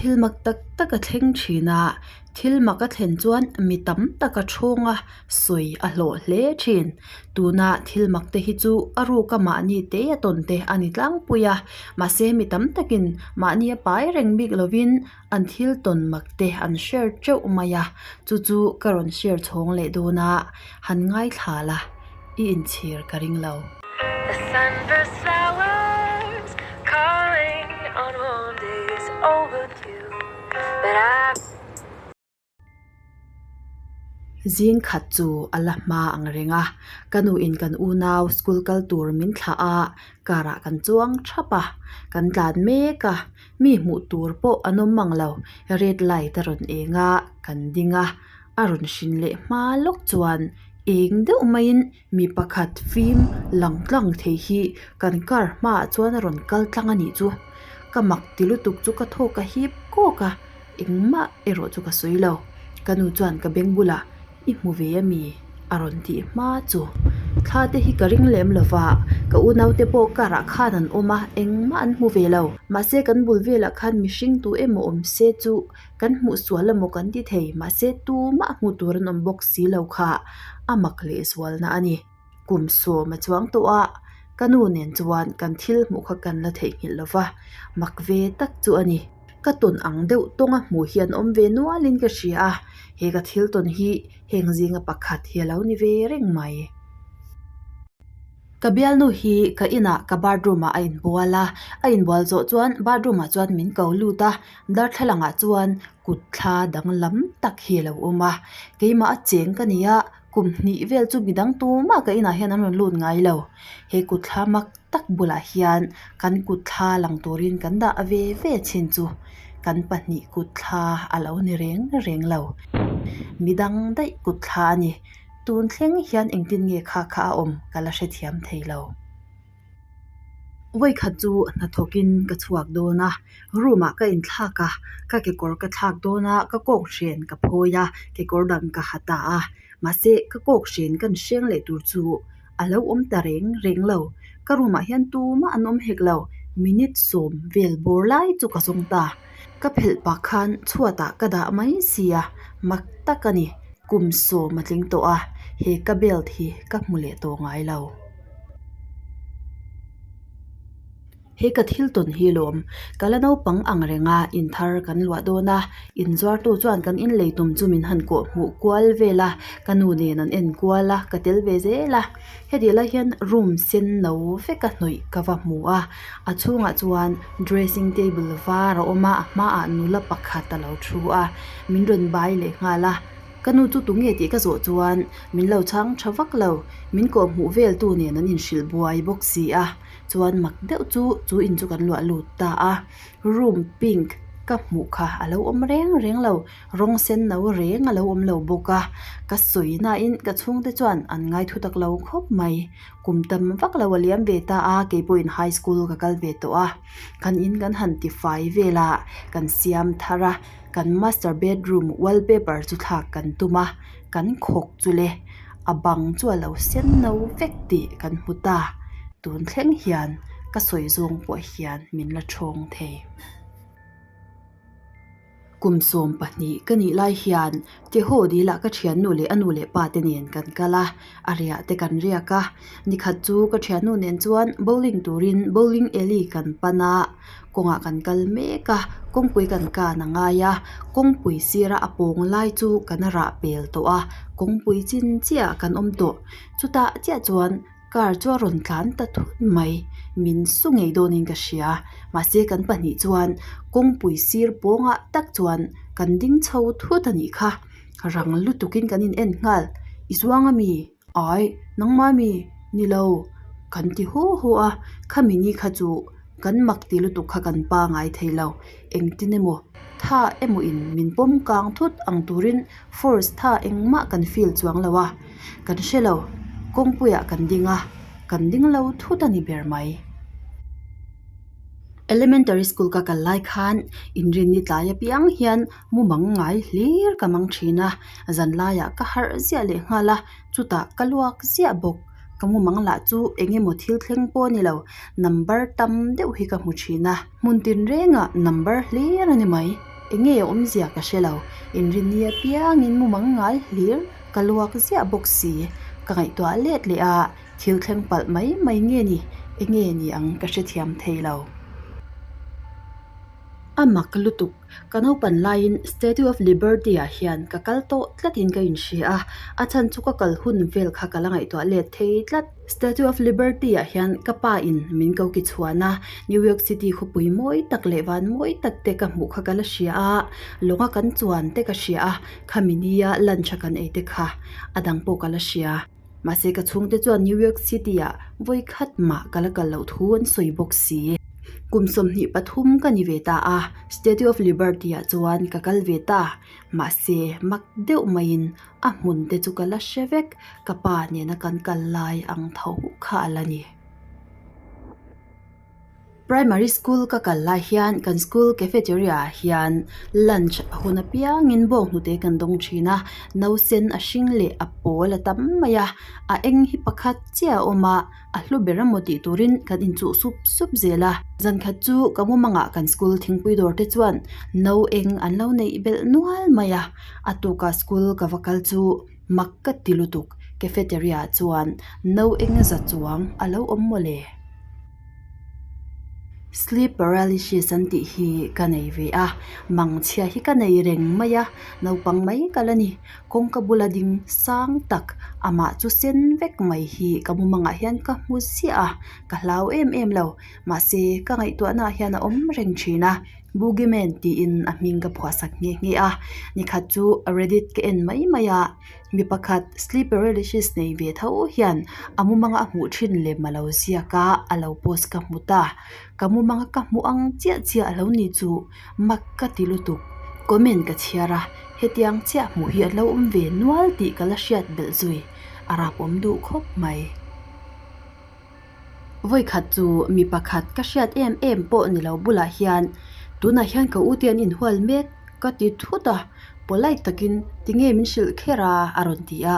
Thil mak tak tak a thleng thin a, thil mak a thlen chuan mi tam tak a ṭhawng a, sawi a hlawh hle thin. Tuna thil mak te hi chu a ruka mahni te a tawn te a ni tlangpui a, mahse mi tam takin mahni a pai reng bik lovin an thil tawn mak te an share teuh mai a, chu chu ka rawn share chhawng leh dawn a, han ngaithla la i inchhir ka ring lo. The sunburst flowers calling on warm days overdue But I Zing khat chu a la hma ang reng a, ka nu in kan unau school kal tur min thlah a, car ah kan chuang thap a, kan tlan mek a, mi hmuh tur pawh an awm mang lo, red light a rawn eng a, kan ding a, a rawn hrin leh hma lawk chuan eng deuh maiin mi pakhat fim lang tlang thei hi kan car hmaah chuan a rawn kal tlang a nih chu, ka mak ti lutuk chu ka thawk a hip kawk a. Engmah erawh chu ka sawi lo. Ka nu chuan ka beng bulah i hmu ve a mi? a rawn tih hma chu. Thla te hi ka ring lem lo va, ka unaute pawh car ah khan an awm a, engmah an hmu ve lo. Mahse kan bul velah khan mihring tu emaw awm se chu kan hmuh sual emaw kan ti thei, mahse tumah hmuh tur an awm bawk si lo kha a mak lehzualna a ni. Kum sawm a chuang tawh a, ka nu nen chuan kan thil hmuh kha kan la theihnghilh lo va, mak ve tak chu a ni. Ka tawn ang deuh tawnga hmuh hi an awm ve nualin ka hria a, he ka thil tawn hi heng zinga pakhat hi a lo ni ve reng mai. Ka bialnu hi ka inah ka bathroom ah a inbual a, a inbual zawh chuan bathroom ah chuan min ko lut a, darthlalang ah chuan kut thla danglam tak hi a lo awm a, keimah a cheng ka ni a, kum hnih vel chu midang tumah ka inah hian an rawn lut ngai lo, he kut thla mak tak bulah hian kan kut thla lang turin kan dah ve ve chin chu kan pahnih kut thla a lo ni reng reng lo midang daih kut thla a ni tun thleng hian engtin nge kha kha a awm ka la hrethiam thei lo. Vawikhat chu hnathawkin ka chhuak dawn a room ah ka inthlak a ka kekawr ka thlak dawn a ka kawk hren ka phawi a kekawr dang ka ha ta a mahse ka kawk hren kan hreng leh tur chu a lo awm ta reng reng lo ka room ah hian tumah an awm hek lo minute sawm vel bawr lai chu ka zawng ta ka phelh pah khan chhuat ah ka dah mai sia mak tak a ni kum sawm a tling tawh a he ka belt hi ka hmu leh tawh ngai lo. He ka thil tawn hi lawm ka la naupang ang reng a in thar kan luah dawn a inzuartu chuan kan inlei tum chu min han kawh hmuh kual vel a ka nu nen an en kual a ka tel ve zel a heti lai hian room sen no vek a hnawih ka va hmu a a chhungah chuan dressing table var a awm a a hmaah nula pakhat a lo thu a min rawn bai leh nghal a. Ka nu chu tunge tih ka zawh chuan min lo chhang tha vak lo, min kawh hmuh vel tu nen an inhrilh buai bawk si a, chuan mak deuh chu chu in chu kan luah lut ta a, room pink ka hmuh kha a lo awm reng reng lo, rawng sen no reng a lo awm lo bawk a, ka sawi nain ka chhungte chuan an ngai thu tak lo khawp mai, kum tam vak lo a liam ve ta a, keipawhin high school ka kal ve tawh a, kan in kan han tifai vel a, kan siam thar a. Kan master bedroom wallpaper chu thlak kan tum a, kan khawk chu le a bang chu a lo sen no vek tih kan hmu ta, tun thleng hian ka sawi zawng pawh hian min la thawng thei. Kum 12 ka nih lai hian Teho dilah ka thiannu leh a nu leh pa te nen kan kal a, a riah te kan riak a, nikhat chu ka thiannu nen chuan bowling turin bowling alley kan pan a. Kawngah kan kal mek a, kawngpui kan kan a ngai a, kawngpui sira a pawng lai chu kan rah pel tawh a, kawngpui chin chiah ah kan awm tawh. Chutah chiah chuan car chu a rawn tlan ta thut mai, min su ngei dawnin ka hria. Mahse kan pahnih chuan kawngpui sir pawngah tak chuan kan ding chho thut a nih kha, rang lutukin kan in en nghal, I zuang ami? Ai, nangmah mi? Ni lo, kan ti hu hu a, khami ni kha chu kan mak ti lutuk kha kan pa ngai thei lo. Engtin emaw, tha emaw in min pawm kang thut ang turin force tha engmah kan feel chuang lo a, kan hre lo, kawngpuiah kan ding a, kan ding lo thut a ni ber mai. Elementary school ka kal lai khan inrinni tlai apiang hian mumang ngai hlir ka mang thin a, zan laiah ka harh ziah leh nghal a, chutah ka luak ziah bawk. Ka mumang lah chu eng emaw thil thleng pawh a ni lo, number tam deuh hi ka hmu thin a, hmun tinrengah number hlir a ni mai. Enge a awmzia ka hre lo. Inrinni apiangin mumang ngai hlir ka luak ziah bawk si. Ka ngaihtuah let leh a, thil thleng palh mai mai nge ni? Enge ni ang ka hrethiam thei lo. A mak lutuk. Ka naupan laiin Statue of Liberty ah hian ka kal tawh tlatin ka inhria a, a chhan chu ka kal hun vel kha ka la ngaihtuah let thei tlat. Statue of Liberty ah hian ka pa in min ko ki chhuan a, New York City khawpui mawi tak leh van mawi tak te ka hmuh kha ka la hria a, lawnga kan chuan te ka hria a, khami nia lunch a kan ei te kha a dang pawh ka la hria. Mahse ka chhungte chuan New York City ah vawi khat mah ka la kal loh thu an sawi bawk si. Kum 23 ka ni ve ta a, Statue of Liberty ah chuan ka kal ve ta. Mahse mak deuh maiin a hmun te chu ka la hre vek, ka pa nena kan kal lai ang tho kha a la ni. Primary school ka kal lai hian kan school cafeteria ah hian lunch a hun apiangin bawnghnute kan dawng thin a, nausen a hring leh a pawl a tam mai a, a eng hi pakhat chiah a awm a, a hlu ber emaw tih turin kan inchuh sup sup zel a. Zan khat chu ka mumangah kan school thingpui dawr te chuan no eng an lo neih belh nual mai a, a tukah school ka va kal chu mak ka ti lutuk cafeteria ah chuan no eng za chuang a lo awm mawle. Sleep paralysis an tih hi ka nei ve a, mangchhia hi ka nei reng mai a, naupang mai ka la ni. Kawngka bula ding sang tak amah chu sen vek mai hi ka mumangah hian ka hmu ziah a, ka hlau em em lo. Mahse ka ngaihtuahna ah hian a awm reng thin a. Boogie Man tiin a hming ka phuahsak nghe nghe a, nikhat chu Reddit ka en mai mai a, mi pakhat sleep paralysis nei ve tho hian a mumanga a hmuh thin lem a lo ziak a, a lo post ka hmu ta. Ka mumanga ka hmuh ang chiah chiah a lo ni chu mak ka ti lutuk. Comment ka chhiar a, hetiang chiah hmuh hi a lo awm ve nual tih ka la hriat belh zui, a rapawm duh khawp mai. Vawikhat chu mi pakhat ka hriat em em pawh ni lo bulah hian tunah hian ka u te an inhual mek ka ti thut a, polite takin tinge min hrilh kher a a rawn ti a,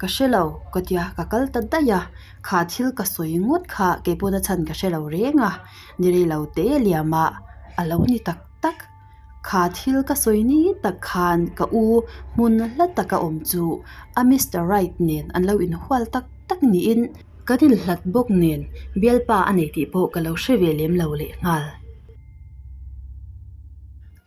ka hre lo ka tia ka kal ta daih a, kha thil ka sawi ngawt kha keipawh na chhan ka hre lo reng a, ni rei lo te liam ah a lo ni tak tak. Kha thil ka sawi ni tak khan ka u hmun hla taka awm chu a Mister Right nen an lo inhual tak tak niin kan inhlat bawk nen bialpa a nei tih pawh ka lo hre ve lem lo lehnghal.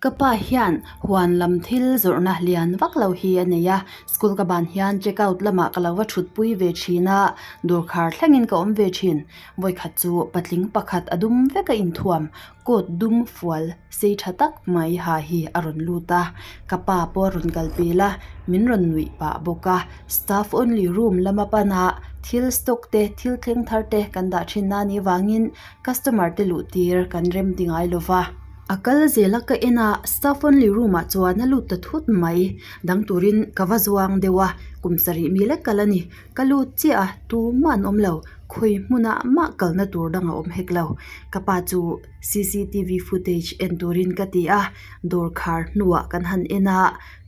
Ka pa hian huan lam thil zawrhna lian vak lo hi a nei a, school ka ban hian check out lamah ka lo va thutpui ve thin a, dawrkhar thlengin ka awm ve thin. Vawikhat chu patling pakhat a dum vek a inthuam Coat dum fual sei tha tak mai ha hi a rawn lut a, ka pa pawh a rawn kal pel a, min rawn nuih pah bawk a, staff only room lama pana thil stock te thil thleng thar te kan dah thin na nih vangin customer te luh tir kan rem ti ngai lo va. A kal zel a ka en a, staff only room ah chuan a lut ta thut mai, dang turin ka va zuang deuh a, kum sarih mi lek kal a ni, ka lut chiah a, tumah an awm lo. Khawi hmunah mah kalna tur dang a awm hek lo. Ka pa chu cctv footage en turin ka ti a, dawr khar hnuah kan han en a,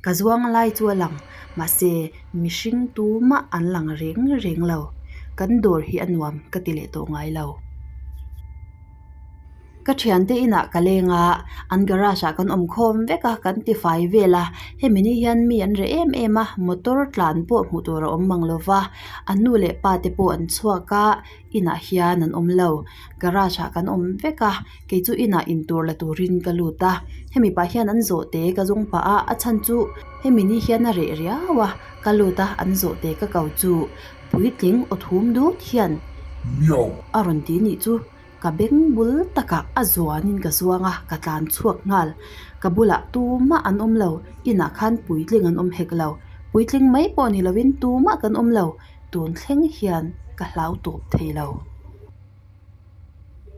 ka zuang lai chu a lang. Mahse, mihring tumah an lang reng reng lo. Kan dawr hi a nuam ka ti leh tawh ngai lo. Ka thiante inah ka leng a, an garage ah kan awm khawm vek a, kan ti fai vel a, hemi ni hian mi an reh em em a, motor tlan pawh hmuh tur a awm mang lo va, an nu leh pa te pawh an chhuak a, inah hian an awm lo, garage ah kan awm vek a, kei chu inah intur la turin ka lut a, hemi pah hian an zawh te ka zawng pah a, a chhan chu hemi ni hian a reh riau a, ka lut a, an zawh te ka ko chu puitling aw thum dut hian a rawn ti nih chu. Ka beng bul takah a zuanin ka zuang a, ka tlan chhuak nghal. Ka bulah tumah an awm lo, inah khan puitling an awm hek lo. Puitling mai pawh ni lovin tumah kan awm lo, tun thleng hian ka hlau tawp thei lo.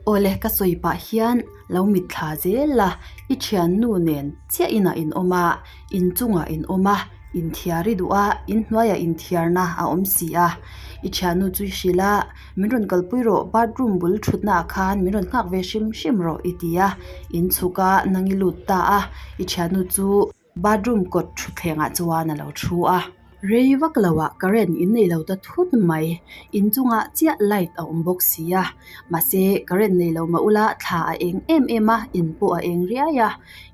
Awle ka sawi pah hian lo mitthla zel a, i thiannu nen chiah inah in awm a, inchungah in awm a. Inthiar i duh a, inhnuaiah inthiarna a awm si a. I thiannu chu i hrilh a, min rawn kalpui rawh, bathroom bul thutna ah khan min rawn nghak ve hrim hrim rawh i ti a. In chhuk a, nang i lut ta a, i thiannu chu bathroom kawt thutthleng ah chuan a lo thu a. Rei vak loah current in nei lo ta thut mai. In chungah chiah light a awm bawk si a. Mahse current nei lo mah ula thla a eng em em a, in pawh a eng riai a.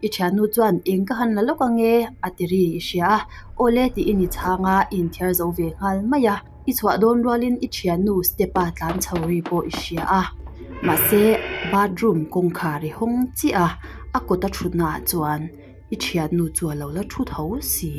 I thiannu chuan eng ka han la lawk ange a ti ri i hria a, awle tiin i chhang a, i inthiar zo ve nghal mai a. I chhuah dawn rualin i thiannu step a tlan chho ri pawh i hria a. Mahse bathroom kawngkhar i hawng chiah a, a kawt a thutnaah chuan i thiannu chu a lo la thu tho si.